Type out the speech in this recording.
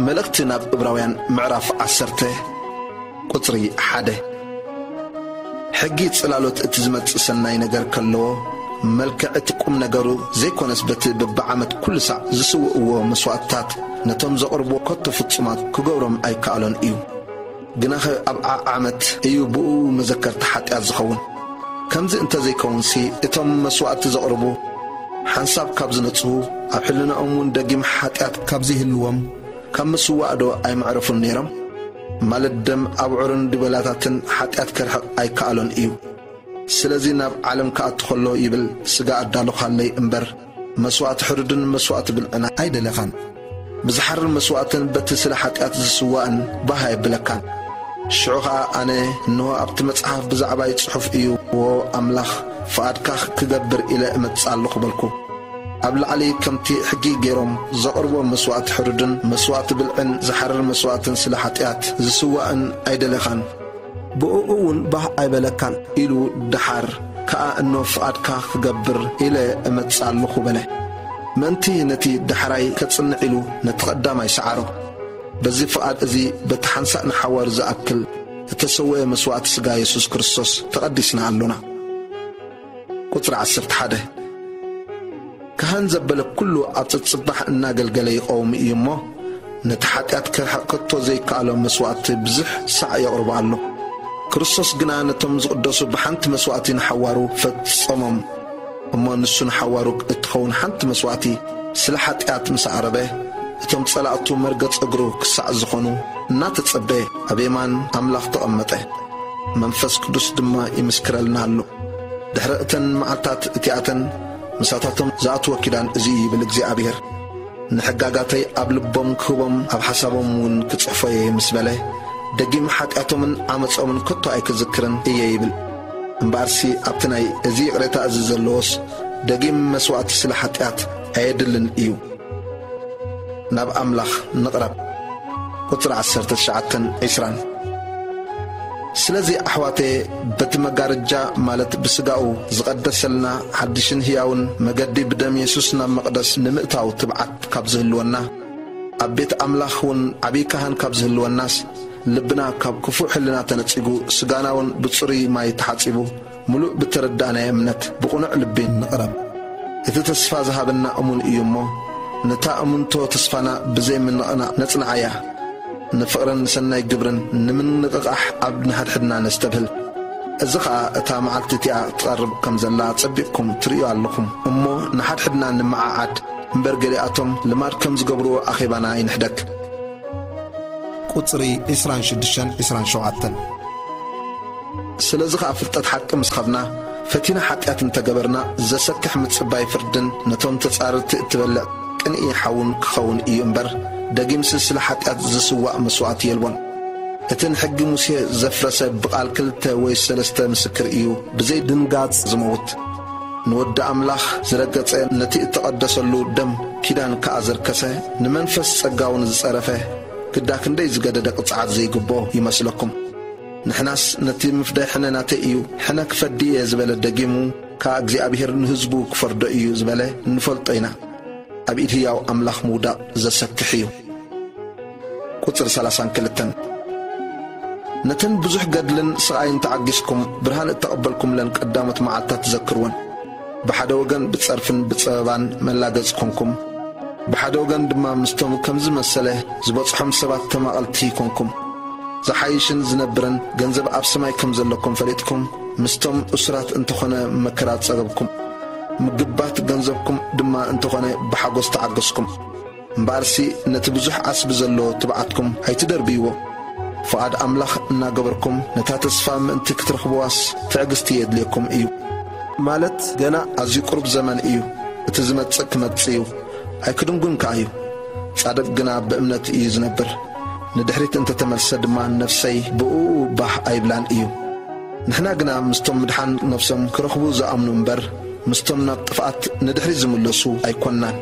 መልእኽቲ ናብ ዕብራውያን ምዕራፍ ዓሰርተ ቁጽሪ ሓደ። ሕጊ ጽላሎት እቲ ዝመጽእ ሰናይ ነገር ከለዎ፣ መልክዕ እቲ ቁም ነገሩ ዘይኮነስ፣ በቲ በብዓመት ኩሉ ሳዕ ዝስውእዎ መስዋእትታት ነቶም ዘቕርብዎ ከቶ ፍጹማት ክገብሮም ኣይከኣሎን እዩ። ግናኸ ኣብ ዓ-፣ ዓመት እዩ ብኡ መዘከርታ ሓጢኣት ዝኸውን። ከምዚ እንተዘይከውንሲ፣ እቶም መስዋእቲ ዘቕርቡ ሓንሳብ ካብ ዝነጽሁ፣ ኣብ ሕልናኦም እውን ደጊም ሓጢኣት ካብ ዘይህልዎም፣ ካብ ምስዋእዶ ኣይመዕረፉን ነይሮም? ማለት ደም ኣብዑርን ድበላታትን ሓጢኣት ከርሕቕ ኣይከኣሎን እዩ። ስለዚ ናብ ዓለም ክኣቱ ከሎ ይብል፣ "ስጋ ኣዳሉኻለይ እምበር፣ መስዋእቲ ሕሩድን መስዋእቲ ብልዕን ኣይደለኻን። ብዝሓርር መስዋእትን በቲ ስለ ሓጢኣት ዝስዋእን ባህ ኣየብለካን። ሽዑ ኸኣ ኣነ፣ እንሆ ኣብቲ መጽሓፍ ብዛዕባይ ጽሑፍ እዩ፣ ወ ኣምላኽ፣ ፍቓድካ ክገብር ኢለ እመጽእ ኣለኹ" በልኩ። ኣብ ላዕሊ ከምቲ ሕጊ ገይሮም ዘቕርቦ መስዋእቲ ሕሩድን መስዋእቲ ብልዕን ዝሓርር መስዋእትን ስለ ሓጢኣት ዝስዋእን ኣይደለኻን፣ ብእኡ እውን ባህ ኣይበለካን ኢሉ፣ ደሓር ከኣ እኖ ፍቓድካ ክገብር ኢለ እመጽእ ኣለኹ በለ። ምእንቲ ነቲ ዳሕራይ ከጽንዕ ኢሉ ነቲ ቀዳማይ ሰዓሮ። በዚ ፍቓድ እዚ በቲ ሓንሳእ ንሓዋሩ ዝኣክል እተሰወየ መስዋእቲ ሥጋ የሱስ ክርስቶስ ተቐዲስና ኣሎና። ቁጽሪ ዓሰርተ ሓደ። ካህን ዘበለ ኩሉ ኣብ ጸጽባሕ እናገልገለ ይቐውም እዩ እሞ፣ ነቲ ሓጢኣት ከርሕቕ ከቶ ዘይከኣሎ መስዋእቲ ብዙሕ ሳዕ የቕርቦ ኣሎ። ክርስቶስ ግና ነቶም ዝቕደሱ ብሓንቲ መስዋእቲ ንሓዋሩ ፈጸሞም። እሞ ንሱ ንሓዋሩ እትኸውን ሓንቲ መስዋእቲ ስለ ሓጢኣት ምስ ኣቕረበ፣ እቶም ጸላእቱ መርገጽ እግሩ ክሳዕ ዝኾኑ እናተጸበየ ኣብ የማን ኣምላኽ ተቐመጠ። መንፈስ ቅዱስ ድማ ይምስክረልና ኣሎ። ድሕሪ እተን መዓልታት እቲኣተን ምሳታቶም ዝኣትወ ኪዳን እዚ እዩ ይብል እግዚኣብሔር። ንሕጋጋተይ ኣብ ልቦም ክህቦም ኣብ ሓሳቦም እውን ክጽሕፎ እየ ምስ በለ፣ ደጊም ሓጢኣቶምን ዓመጾምን ከቶ ኣይክዝክርን እየ ይብል። እምበኣርሲ ኣብቲ ናይ እዚ ይቕሬታ እዚ ዘለዎስ ደጊም መስዋእቲ ስለ ሓጢኣት ኣየድልን እዩ። ናብ ኣምላኽ ንቕረብ። ቁጽሪ ዓሰርተ ትሽዓተን ዒስራን። ስለዚ ኣሕዋተየ፣ በቲ መጋረጃ ማለት ብስጋኡ ዝቐደሰልና ሓድሽን ህያውን መገዲ ብደም የሱስ ናብ መቕደስ ንምእታው ትብዓት ካብ ዝህልወና፣ ኣብ ቤት ኣምላኽ እውን ዓብዪ ካህን ካብ ዝህልወናስ፣ ልብና ካብ ክፉእ ሕልና ተነጺጉ፣ ስጋና እውን ብጽሩይ ማይ ተሓጺቡ፣ ምሉእ ብተረዳእናዮ እምነት ብቕኑዕ ልቢ ንቕረብ። እቲ ተስፋ ዝሃበና እሙን እዩ እሞ፣ ነታ እሙንቶ ተስፋና ብዘይ ምንቕናቕ ነጽንዓያ። ንፍቕርን ንሰናይ ግብርን ንምንቕቓሕ ኣብ ንሓድሕድና ነስተብህል። እዚ ኸኣ እታ መዓልቲ እቲኣ ትቐርብ ከም ዘላ ጸቢቕኩም ትርእዩ ኣለኹም። እሞ ንሓድሕድና ንመዓዓድ እምበር፣ ገሊኣቶም ልማድ ከም ዝገብርዎ ኣኼባና ይንሕደግ። ቁጽሪ ዕስራን ሽዱሽተን ዕስራን ሸውዓተን። ስለዚ ኸኣ ፍልጠት ሓቂ ምስ ኸብና፣ ፈቲና ሓጢኣት እንተገበርና፣ ዘሰክሕ ምጽባይ ፍርድን ነቶም ተጻረርቲ እትበልዕ ቅንኢ ሓውን ክኸውን እዩ እምበር፣ ደጊምሲ ስለ ሓጢኣት ዝስዋእ መስዋእቲ የልቦን። እቲ ንሕጊ ሙሴ ዘፍረሰ ብቓል ክልተ ወይ ሰለስተ ምስክር እዩ ብዘይ ድንጋጽ ዝመውት። ንወዲ ኣምላኽ ዝረገጸ፣ ነቲ እተቐደሰሉ ደም ኪዳን ከኣ ዘርከሰ፣ ንመንፈስ ጸጋውን ዝጸረፈ፣ ግዳ ክንደይ ዝገደደ ቅጽዓት ዘይግብኦ ይመስለኩም? ንሕናስ ነቲ ምፍዳይ ሕነ ናተይ እዩ፣ ሕነ ክፈዲ እየ ዝበለ ደጊሙ ከኣ እግዚኣብሔር ንህዝቡ ክፈርዶ እዩ ዝበለ እንፈልጦ ኢና። ኣብ ኢድ ህያው ኣምላኽ ምውዳቕ ዘሰክሕ እዩ። ቁጽሪ ሰላሳን ክልተን። ነተን ብዙሕ ገድልን ስቓይን ተዓጊስኩም ብርሃን እተቐበልኩምለን ቀዳሞት መዓልታት ዘክርወን። ብሓደ ወገን ብጸርፍን ብጸበባን መላገጽ ኮንኩም፣ ብሓደ ወገን ድማ ምስቶም ከምዚ መሰለ ዝበጽሖም ሰባት ተማቐልቲ ኮንኩም። ዝሓይሽን ዝነብርን ገንዘብ ኣብ ሰማይ ከም ዘለኩም ፈሊጥኩም፣ ምስቶም እሱራት እንተኾነ መከራ ጸገብኩም። ምግባት ገንዘብኩም ድማ እንተኾነ ብሓጎስ ተዓገስኩም። እምበኣርሲ ነቲ ብዙሕ ዓስቢ ዘለዎ ትብዓትኩም ኣይትደርብይዎ። ፍቓድ ኣምላኽ እናገበርኩም ነታ ተስፋ ምእንቲ ክትረኽብዋስ ትዕግስቲ የድልየኩም እዩ። ማለት ገና ኣዝዩ ቁሩብ ዘመን እዩ፣ እቲ ዝመጽእ ክመጽእ እዩ፣ ኣይክድንጉን ከኣ እዩ። ጻድቕ ግና ብእምነት እዩ ዝነብር። ንድሕሪት እንተተመልሰ ድማ ነፍሰይ ብእኡ ባህ ኣይብላን እዩ። ንሕና ግና ምስቶም ምድሓን ነፍሶም ክረኽቡ ዝኣምኑ እምበር፣ ምስቶም ናብ ጥፍኣት ንድሕሪት ዝምለሱ ኣይኮንናን።